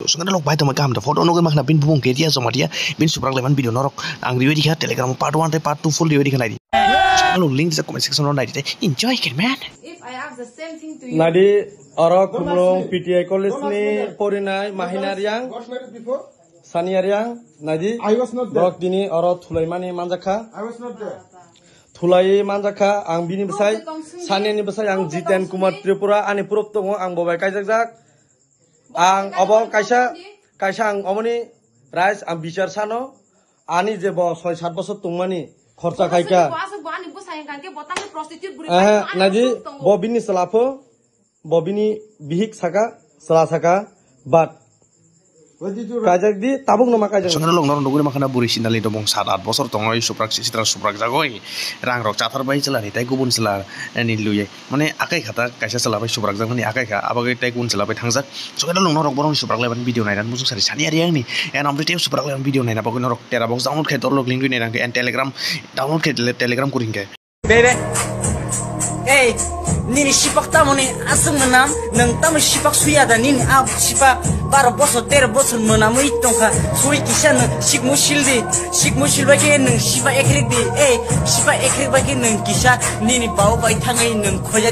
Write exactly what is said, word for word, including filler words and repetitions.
Songkhe lok bai tongma kaham da photo nugwi makhna bini bumung ketia joma dia bini suprak laiman video norok ang riwi dikha Telegram part one tei part two full riwi dikha naidi. Songkhe lok link rijak comment section o naidi tei enjoy khe man. If I ask the same thing to you. Naidi oro Khumlung P T I college ni porinai Mahina Riang, Sania Riang, naidi. I was not there. Borok tini oro thulaimani manjakha. I was not there. Thulai manjakha ang bini bwsai, Sania ni bwsai ang Jiten Kumar Tripura ani purok tongo ang bobai kaijakjak. Ang obo kaisa, kaisa ang omoni rights ang bichar sano, ani je bo soi sat bosor tongmani khorcha khaika. Bo aswk bo ani bwsai hwnkha khe bo tamni prostitute bwrwi. Aha, pai ani naidi aswk tongo. Bo bini chwla pho, bo bini bihik saka, chwla saka, but kaijak di, tabuk no ma kaijak. Songkhe lok norok nugwi makhna bwrwi sinali dobong sat at bosor tongo, suprak sitra suprak jagoi, rang rok chathar bai chwla ni tai kubun chwla ni lui. Mane akai kha ta kaisa chwla bai suprakjak mani akai kha, abagwi tei kun chwla bai thangjak. Sokhe norok borokni suprak lai mani video naina muchung sari sani ari angni. En amri tei suprak lai video naina bagwi norok Tera box download khai download link naina khe en Telegram download khai Telegram kuring khe. Bebe. Ei, nini sipak tamoni aswk mwnam, nwng tamo sipak suya da nini a sipak baro bosor tero bosor mwnamwi tongkha. Sui kisa nwng sikmu sildi, sikmu silbai khe nwng sipak ekrik di. Ei, sipak ekrik bai khe nwng kisa nini bau bai thangwi nwng khoyak